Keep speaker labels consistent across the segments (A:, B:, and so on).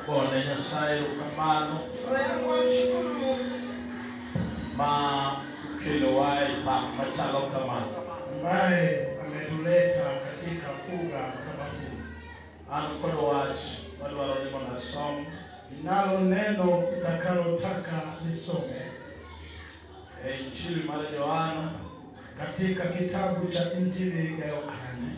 A: Gone Nyasaye erokamano
B: Wamshukuru Mungu
A: ma okelowa e pap machalo kama.
C: Ambaye ametuleta katika uga kama huu.
A: An kod wach madwaro ni mondo asom
C: Ninalo neno utakalotaka nisome
A: e Injili mar Yohana
C: katika kitabu cha Injili ya Yohane.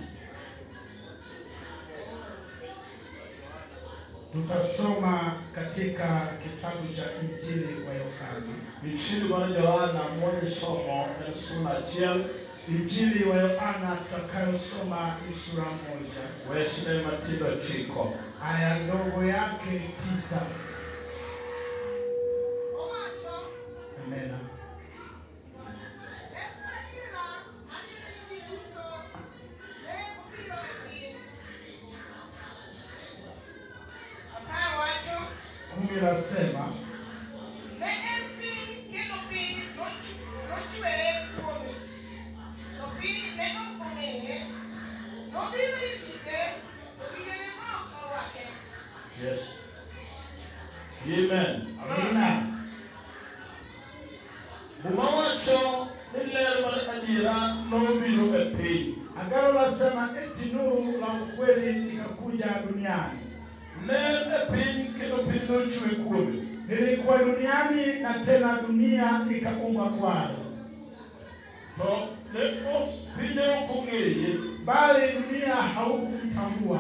C: Tutasoma katika kitabu cha Injili wa Yohana.
A: Injili mar Yohana mwadhi somo en sula achiel
C: Injili wa Yohana tutakayosoma ni sura 1
A: wesne matindo 9.
C: Aya ndogo yake 9.
B: Owacho
C: Amena.
B: en adiera marieny ne ji duto ne obiro e piny. 10 wacho
C: 10 lasema
B: ne en piny kendo piny nochwere kuome, to piny ne ok ong'eye. Nobiro ir gige, to gige ne ok orwake.
A: Yes. Amen.
C: Amina.
A: Muma wacho ni ler mar adiera nobiro e piny.
C: Agano lasema eti nuru la ukweli ikakuja duniani.
A: Ler e piny kendo piny nochwe kuome.
C: Lilikuwa duniani na tena dunia ikaumbwa kwayo,
A: To ne ok piny ne ok ong'eye.
C: bali dunia haukumtambua.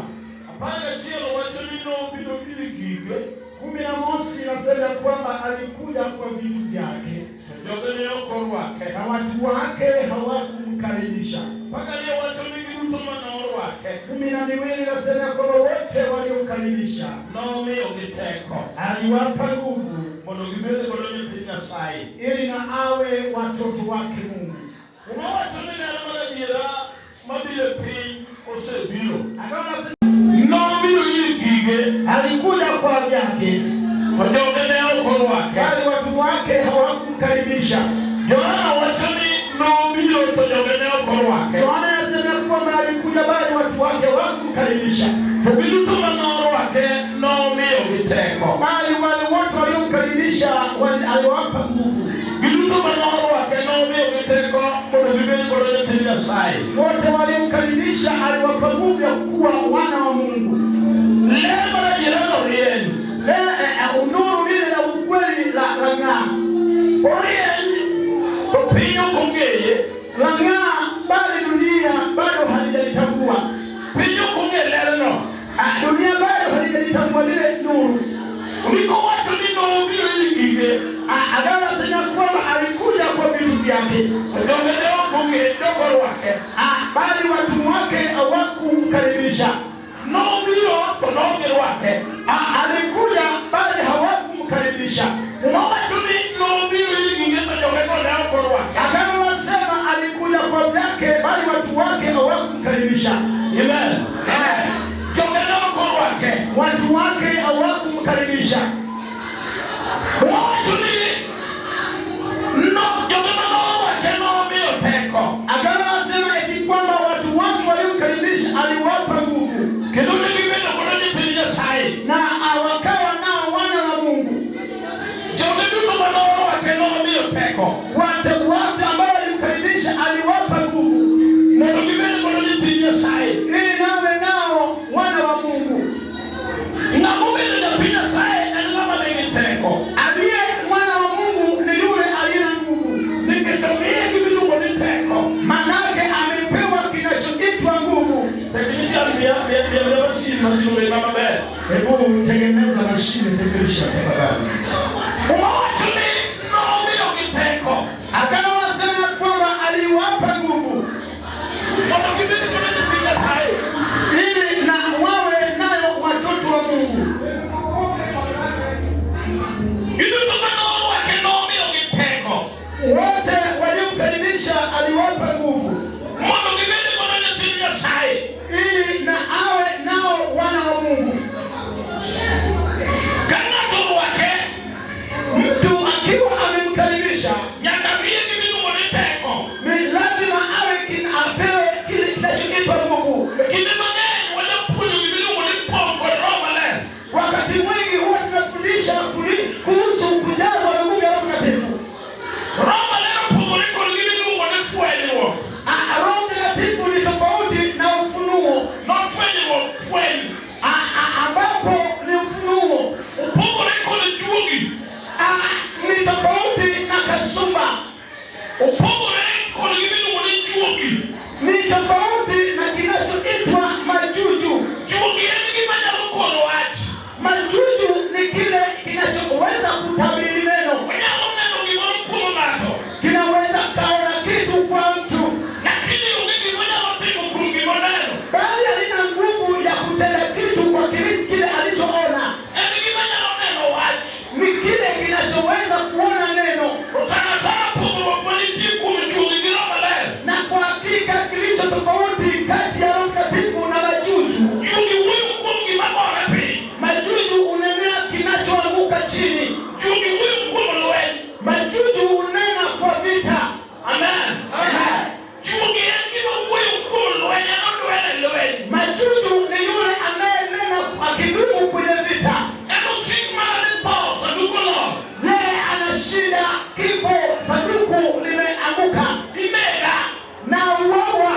A: 11 wacho ni nobiro ir gige
C: 11 nasema kwamba alikuja kwa vitu vyake
A: to joge ne ok orwake.
C: na watu wake hawakumkaribisha.
A: 12 wacho ni giduto mane orwake
C: 12 nasema kwamba wote waliomkaribisha
A: nomiyogi teko
C: aliwapa nguvu
A: mondo gibed godo nyithind Nyasaye.
C: ili na awe watoto wake Mungu.
A: Muma wacho ni ler mar adiera mabiro e piny osebiro.
C: Agano
A: Nobiro ir gige
C: alikuja kwa vyake,
A: to joge ne ok orwake.
C: bali watu wake hawakumkaribisha.
A: Yohana wacho ni nobiro to joge ne ok orwake.
C: Yohana anasema kwamba alikuja bali watu wake hawakumkaribisha,
A: To giduto mane orwake nomiyogi teko.
C: bali wale wote waliomkaribisha aliwapa nguvu.
A: Giduto mane orwake nomiyogi teko mondo gibed godo nyithind Nyasaye.
C: Wote waliomkaribisha aliwapa nguvu ya kuwa wana wa Mungu.
A: Ler mar adiera norieny.
C: Nuru lile la ukweli la lang'aa,
A: Orieny to piny ok ong'eye.
C: lang'aa, bali dunia bado halijalitambua.
A: Piny ok ong'e lerno.
C: Dunia bado halijalitambua lile nuru.
A: Ndiko wacho ni nobiro ir gige
C: Agano nasema kwamba alikuja kwa vitu vyake,
A: to joge ne ok ong'eye, ne ok orwake.
C: Bali watu wake hawakumkaribisha.
A: Nobiro to ne ok girwake.
C: Alikuja bali hawakumkaribisha.
A: Muma wacho ni nobiro ir gige to jogego ne ok orwake.
C: Agano nasema alikuja kwa vyake, bali watu wake hawakumkaribisha.
A: Amen. Joge ne ok orwake.
C: Watu wake hawakumkaribisha.
A: Muma wacho ni no joge mane orwake nomiyo teko.
C: Agano nasema eti kwamba watu wake waliomkaribisha aliwapa nguvu
A: Kendo ne gibedo godo nyithind Nyasaye.
C: na wakawa nao wana wa Mungu.
A: Joge duto mane orwake nomiyo teko.
C: Watu wote ambao walimkaribisha aliwapa nguvu
A: Mondo gibed godo nyithind Nyasaye.
C: ili nawe nao wana wa Mungu.
A: Ng'ama obedo nyathi Nyasaye en ng'ama nigi teko.
C: Aliye mwana wa Mungu ni yule aliye na nguvu,
A: Nikech omiye gimiluongo ni teko.
C: manake amepewa kinachoitwa nguvu.
A: Technician miya miya miya miya masin masin obed maber.
C: Hebu tengeneza mashine technician tafadhali.
A: Muma wacho ni nomiyogi teko.
C: Agano nasema kwamba aliwapa nguvu
A: Mondo gibed godo nyithind Nyasaye.
C: ili na wawe nayo watoto wa Mungu.
A: Giduto mane orwake nomiyogi teko.
C: Wote waliomkaribisha aliwapa nguvu
A: Mondo gibed godo nyithind Nyasaye.
C: ili na awe nao wana wa Mungu.
A: Ka ng'ato orwake
D: tunafundisha kuhusu kujazwa na nguvu ya Roho Mtakatifu.
A: Roho Maler opogore kod gima iluongo ni fwenyruok.
D: Roho Mtakatifu ni tofauti na ufunuo.
A: Nofwenyruok fweny.
D: Ambapo ni ufunuo.
A: Opogore kod juogi.
D: Ni tofauti na kasumba.
A: Opogore kod gima iluongo ni juogi.
D: Ni tofauti na kinachoitwa majuju.
A: Juogi en gima nyalo koro wach.
D: Majuju ni kile kinachoweza kutabiri neno.
A: Onyalo neno gimoro kuom ng'ato.
D: Kinaweza kaona kitu kwa mtu,
A: Lakini onge gima nyalo timo kuom gima oneno.
D: bali halina nguvu ya kutenda kitu kwa kile alichoona.
A: En gima nyalo neno wach.
D: Ni kile kinachoweza kuona neno.
A: To sana sana pogruok manitie kuom juogi gi Roho Maler.
D: Na kwa hakika kilicho tofauti kati ya Roho Mtakatifu na majuju,
A: Juogi wuoyo kuom gima gore piny.
D: majuju unenea kinachoanguka chini.
A: Juogi wuoyo kuom lweny.
D: Majuju unena kwa vita.
A: Amen.
D: Amen.
A: Juogi en gima wuoyo kuom lweny, en odwere e lweny.
D: Majuju ni yule anayenena akidumu kwenye vita.
A: En osik mana ni tho, sanduk olor.
D: Yeye anashinda kifo, sanduku limeanguka
A: Inega.
D: na uwawa.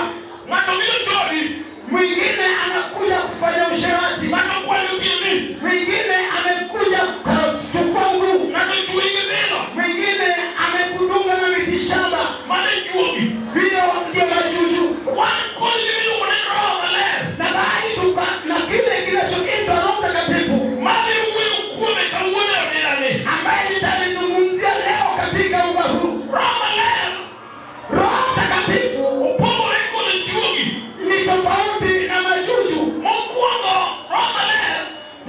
A: Ng'ato biro chodi.
D: Mwingine anakuja kufanya usherati,
A: Ng'ato kwanyo tiendi.
D: mwingine amekuja kuchukua mguu,
A: Ng'ato chweyi gi bilo.
D: mwingine amekudunga na mitishamba.
A: Mano e juogi.
D: Hiyo ndio majuju.
A: Wan kod gima iluongo ni Roho Maler.
D: Na bali tuka na kile kinachoitwa Roho Mtakatifu
A: Mane wuoyo kuome kawuono e odierani.
D: ambaye nitalizungumzia leo katika uga huu.
A: Roho Maler
D: Roho Mtakatifu
A: opogore kod juogi.
D: ni tofauti na majuju.
A: Mokwongo, Roho Maler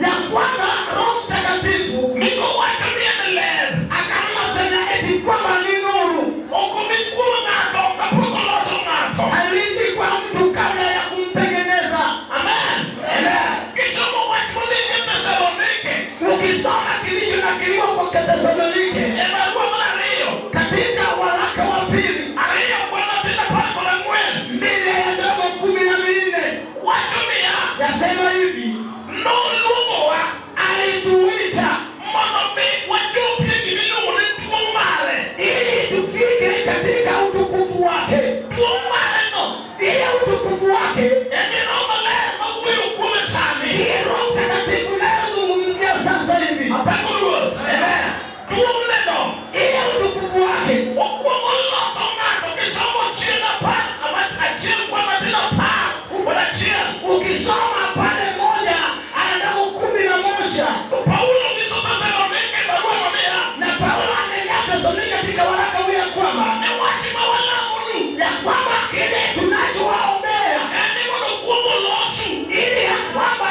D: Ya kwanza, Roho Mtakatifu
A: ndiko wacho ni en ler.
D: akanasema eti kwamba ni nuru.
A: Ok obi kuom ng'ato kapok oloso ng'ato.
D: Haliji kwa mtu kabla ya kumtengeneza.
A: Amen.
D: Amen.
A: Kisomo wach mondik e Thesalonike
D: Ukisoma kilichonakiliwa kwa Thesalonike
A: e barua mar ariyo,
D: katika waraka wa pili
A: ariyo kwan matindo apar kod ang'wen,
D: 2:14
A: wacho niya,
D: yasema hivi,
A: noluongowa
D: alituita
A: mondo mi wachopie gima iluongo ni duong' mare.
D: ili tufike katika utukufu wake.
A: Duong' mare no
D: Ile utukufu wake
A: en Roho Maler mawuoyo kuome sani.
D: ndiye Roho Mtakatifu nayozungumzia sasa hivi.
A: Apako Ruoth.
D: Amen.
A: Duong'ne no
D: Ile utukufu wake
A: okwongo loso ng'ato kisomo chien apar achiel kwan matindo apar kod achiel.
D: ukisoma pale 1:11
A: To Paulo nyiso Thesalonike e barua no niya,
D: na Paulo anaendea Thesalonike katika waraka huu ya kwamba
A: ni wach ma walamonu
D: ya kwamba kile tunachowaombea
A: en ni mondo kuong olosu
D: ili ya kwamba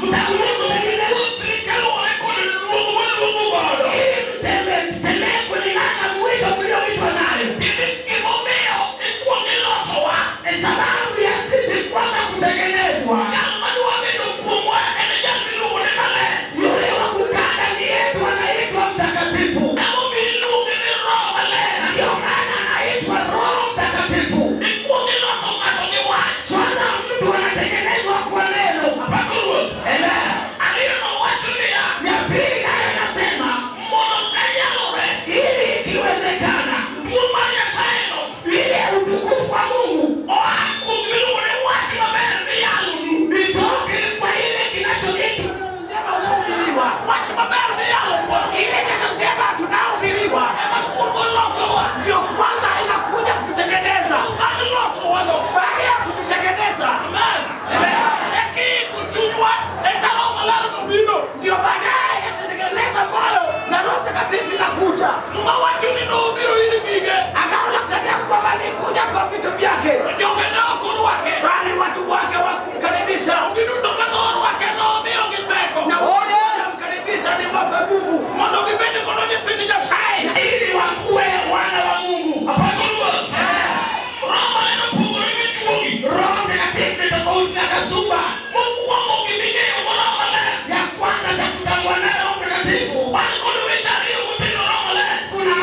D: mtangulie kutengenezwa
A: wuothi kaluwore kod luong maluongo godo.
D: ili mtembee kulingana na mwito mlioitwa nayo.
A: Tiende gimomiyo ikuong ilosowa.
D: Ni sababu ya sisi kwanza kutengenezwa.
A: Jal madwa bedo kuomwa en jal miluongo ni Maler.
D: Yule wa kukaa ndani yetu anaitwa mtakatifu,
A: Emomiyo iluonge ni Roho Maler.
D: na ndio maana anaitwa Roho Mtakatifu.
A: Ikuong iloso ng'ato gi wach.
D: Kwanza mtu anatengenezwa kwa neno.
A: Apako Ruoth.
D: Amen.
A: Ariyo nowacho niya,
D: Ya pili nayo inasema
A: mondo kanyalore
D: ili ikiwezekana,
A: duong' mar Nyasaye no
D: ile utukufu wa Mungu
A: oa kuom gimiluongo ni wach maber miyalonu.
D: itoke kwa ile kinachoitwa
E: Neno njema unaohubiriwa,
A: Wach maber miyalonwa
E: ile neno njema tunaohubiriwa
A: ema kuongo losowa.
E: ndio kwanza inakuja kututengeneza.
A: Bang' losowano,
E: Baada ya kututengeneza,
A: amen. Eka chunywa eka Roho Maler nobiro.
E: ndio baadaye inatengeneza moyo na Roho Mtakatifu inakuja.
A: Muma wacho ni nobiro ir gige,
E: Agano lasema kwamba alikuja kwa vitu vyake,
A: to joge ne ok orwake.
E: bali watu wake wakumkaribisha,
A: Giduto mane orwake nomiyogi teko
E: na wote waliomkaribisha ni wapa nguvu
A: mondo gibed godo nyithind Nyasaye.
D: ili wakuwe wana wa Mungu.
A: Apako Ruoth. Roho Maler opogore gi juogi.
D: Roho Mtakatifu ni tofauti na kasumba.
A: Mokwongo giming'eyo go Roho Maler.
D: Ya kwanza cha kutambua nayo Roho Mtakatifu,
A: Wan kod weche ariyo motenore Roho Maler.
D: kuna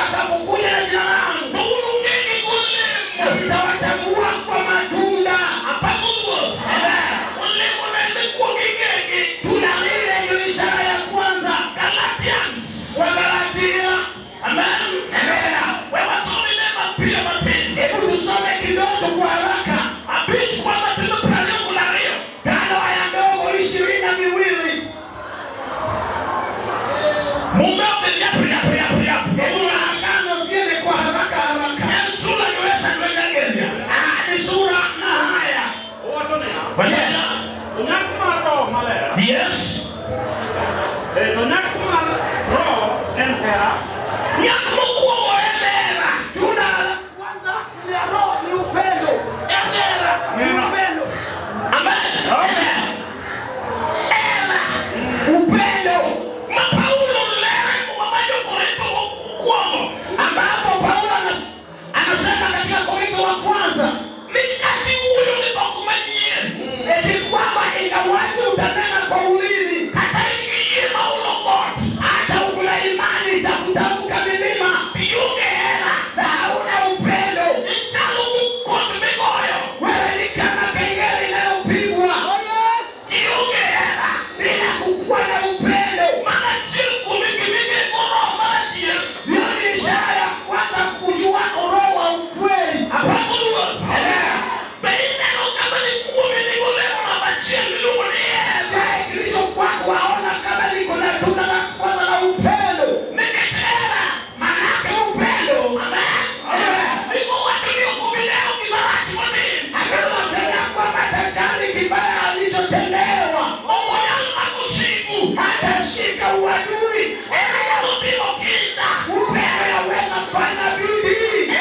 D: watakapokuja na jina langu, mtawatambua kwa matunda. Tunda lile ndio ishara ya kwanza. Wagalatia. Amen. Hebu tusome kidogo kwa haraka. 5 aya ndogo 22. Hebu na agano ziende kwa haraka haraka. Ni sura na haya.
A: Yes.
D: Tunda la
E: Kwanza ya Roho ni upendo. Ni upendo.
A: Amen.
D: Upendo ambapo Paulo anasema katika Korintho wa kwanza eti kwamba ingawaje utanena kwa ulimi, hata uko na imani za kutamka milima, na hauna upendo, wewe ni kama kengele inayopigwa bila kukuwa na upendo. Hiyo ni ishara ya kwanza kujua roho wa ukweli. Je, kilicho kwako waona kama liko na tunda la kwanza la upendo? Maanake upendo akasema kwamba tajali kibaya alichotendewa, hatashika uadui. Upendo yaweza kufanya bidii.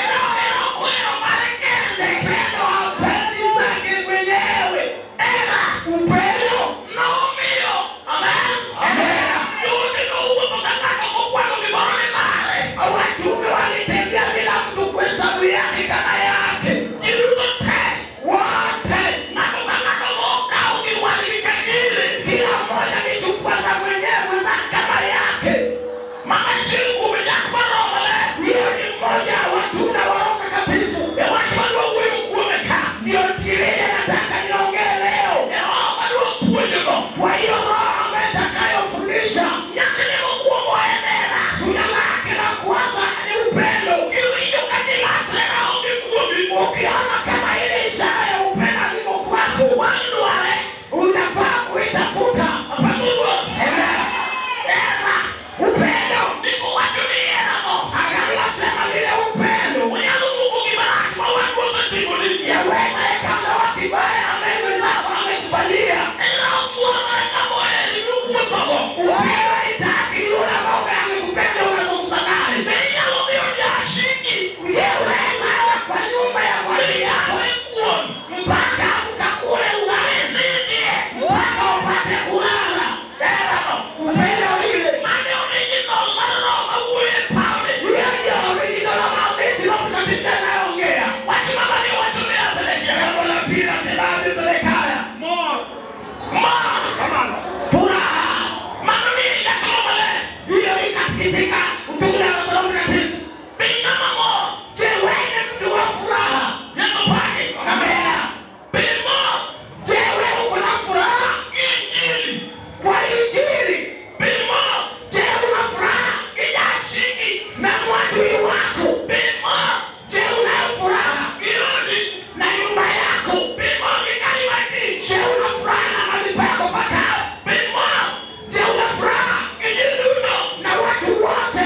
D: Upendo hapendi zake mwenyewe. Upendo watume walitembea bila mtu kuhesabu yake kama yake. Wote kila mmoja alichukua za mwenyewe mwenzake kama yake. Hiyo ni mmoja wa tunda wa Roho Mtakatifu. Ndio kile nataka niongee leo. Kwa hiyo Roho ambaye atakayofundisha, tunda lake la kwanza ni upendo. Ukiona kama ile ishara ya upendo liko kwako, unafaa kuitafuta. Upendo. Akasema lile upendo yaweza ikawa kibaya ambaye mwenzako amekufanyia. Upendo haitaki yule ambaye amekupenda unazungumza naye. Je, unaweza enda kwa nyumba ya mwalimu yako mpaka ukakule ugali, mpaka upate kulala? Upendo ile hiyo ndio original la maandisi Roho Mtakatifu anayoongea. Jambo la pili nasema Zedekaya, furaha hiyo ikatika utukufu wa Roho Mtakatifu. Je, wewe ni mtu wa furaha? Amen. Je, wewe uko na furaha kwa Injili? Je, una furaha na mwadui wako? Je, una furaha na nyumba yako? Je, una furaha na malipo yako pakavu? Je, una furaha na watu wote?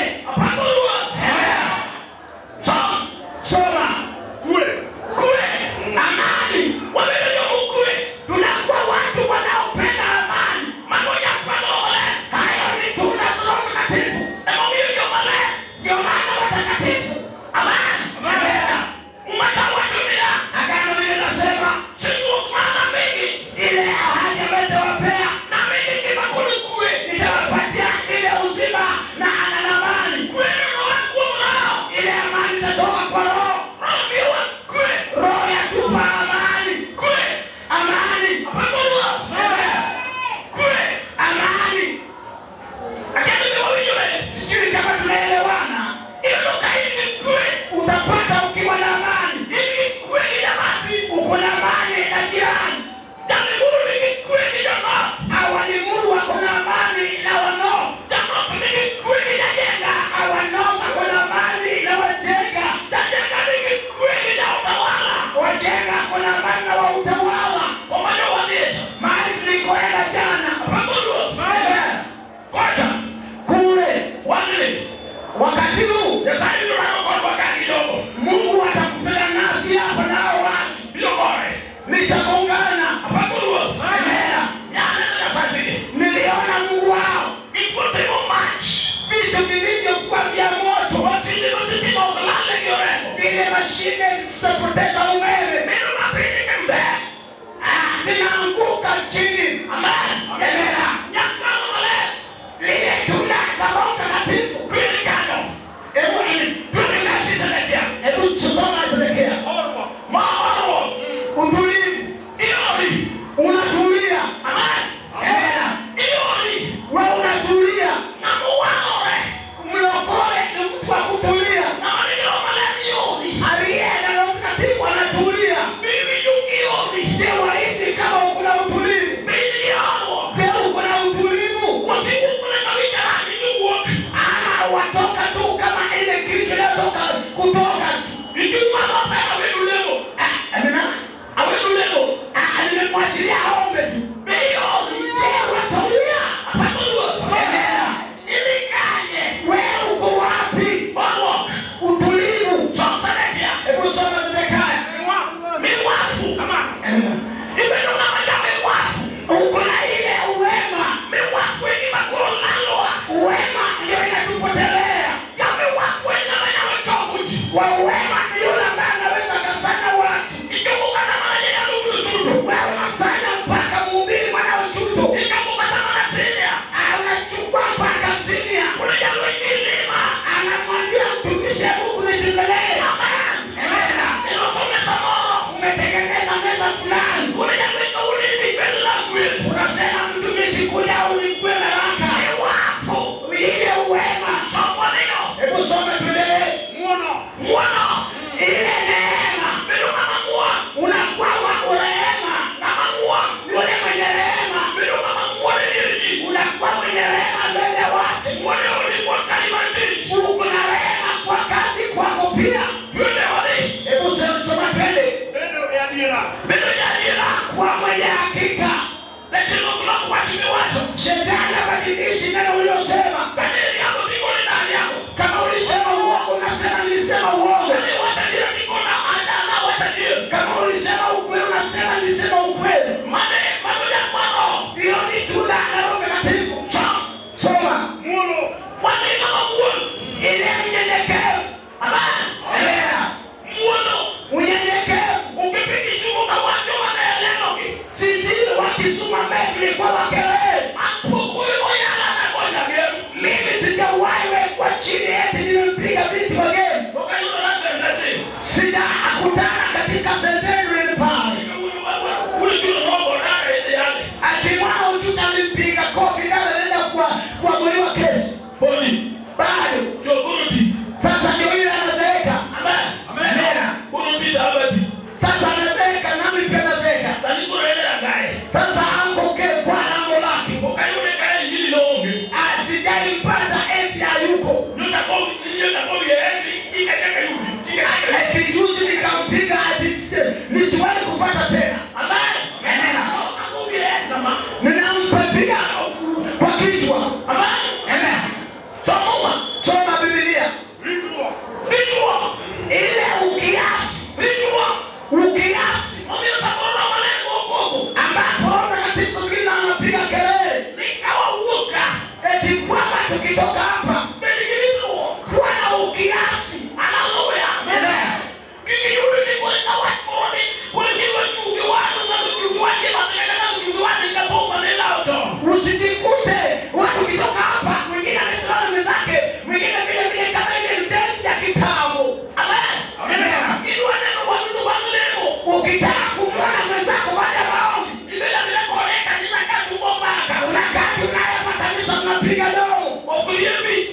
D: unapiga domo,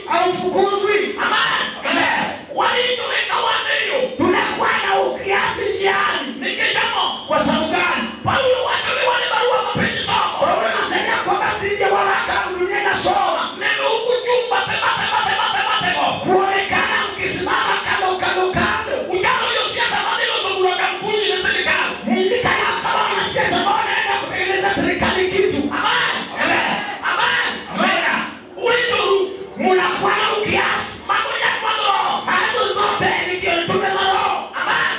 D: haufukuzwi. Tunakuwa na ukiasi njiani. Kwa sababu gani? Paulo anasema kwamba sije waraka dunia inasoma kuonekana mkisimama kando kando kando, mlikana kama wanasiasa ambao wanaenda kutengeneza serikali kitu. Amen. Amen. Mnakuwa na ukiasi. Hazo zote ni kitume za Roho. Amen.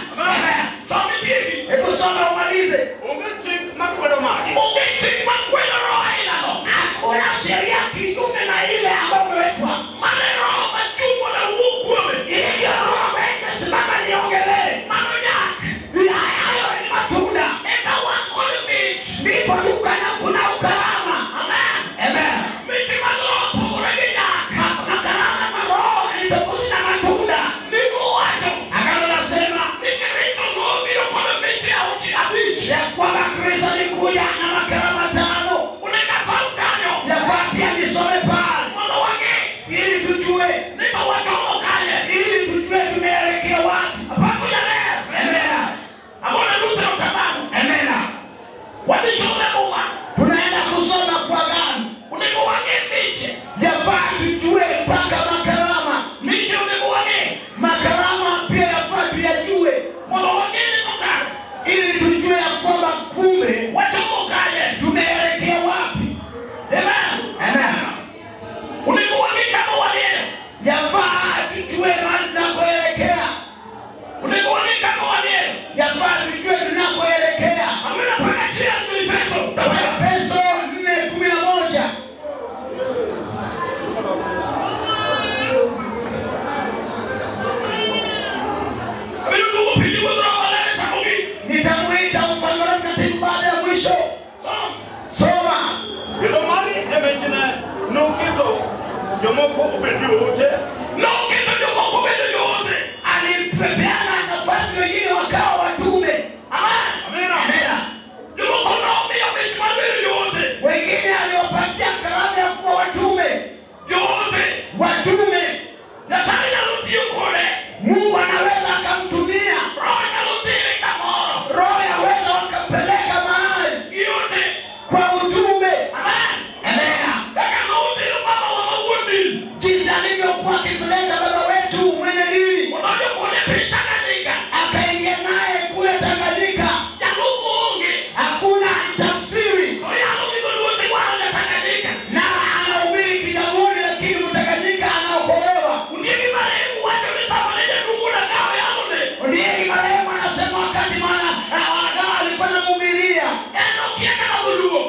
D: Hebu soma umalize.
A: Onge chik makwedo magi.
D: Hakuna sheria kinyume na ile ambayo imewekwa. Hivyo Roho ambaye imesimama niongelee. Hayo ni matunda. Ndipo tukana kuna ukarama. Amen. Hakuna karama za Roho ni tofauti na matunda. Agano lasema ya kwamba Kristo alikuja na makarama 5. Yafaa pia nisome pale ili tujue, ili tujue tumeelekea wapi. Amen. Amen. Tunaenda kusoma kwa gani? Yafaa tujue mpaka makarama. Makarama pia yafaa tuyajue ili tujue ya kwamba kumbe tumeelekea wapi. Amen. Yafaa tujue mahali tunakoelekea. Yafaa tujue tunakoelekea. Waefeso 4:11. Nitamuita mfalme wa mtakatifu baada ya mwisho. Soma.
A: Kendo mari e michne noketo jomoko obed joote.
D: Alipeana nafasi wengine wakawa watume.
A: Amina.
D: Amen. Wengine aliwapatia karama ya kuwa watume. Watume. Mungu anaweza akamtumia. Roho yaweza wakampeleka mahali kwa utume. Amen. Jinsi alivyokuwa akipeleka baba wetu mwenye dini, akaingia naye kule Tanganyika. Hakuna tafsiri na anahubiri Kijamhuri, lakini Mtanganyika anaokolewa. Ndiye marehemu anasema wakati mwana wanagawa alikuwa anamhubiria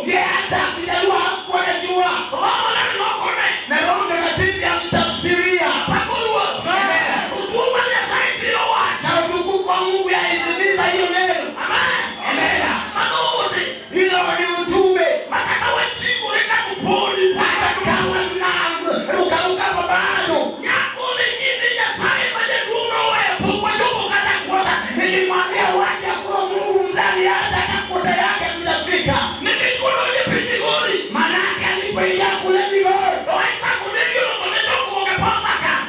D: yeye, hata Kijaluo hakuwa anajua, na Roho Mtakatifu amtafsiria. Amen. Na utukufu wa Mungu yaizimiza hiyo neno. Amen. Hilo ni utume. Hata kama tunarukaruka kwa bado, nilimwambia waja kuwa Mungu mzali hata na yake tutafika. Manake alipoingia kule Migori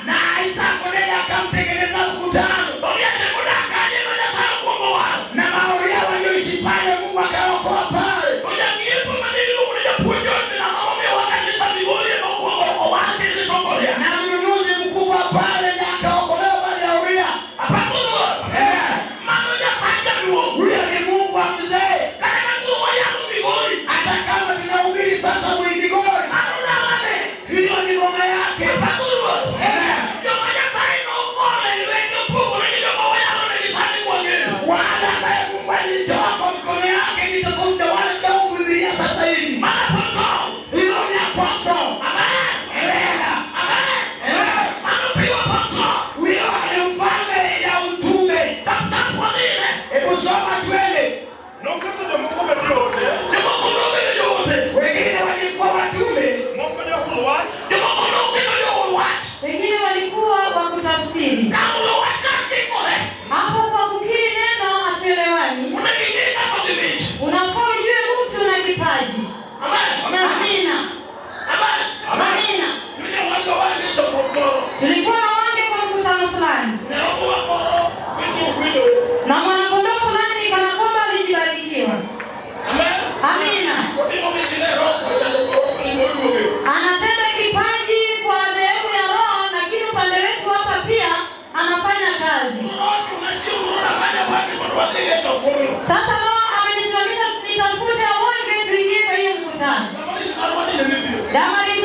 D: na Isaka Odede akamtengeneza mkutano na Maoria walioishi pale, Mungu akaokoa pale. Na mnunuzi mkubwa pale ndiye akaokolewa baada ya Uria. Huyo ni Mungu wa mzee. Hata kama tunahubiri sasa Migori,
A: wadhi e chokruogno.
F: Sasa Roho amenisimamisha nitafute wote tuingie kwa hiyo mkutano.
A: Damaris mar wadhi ne nitie.
F: Damaris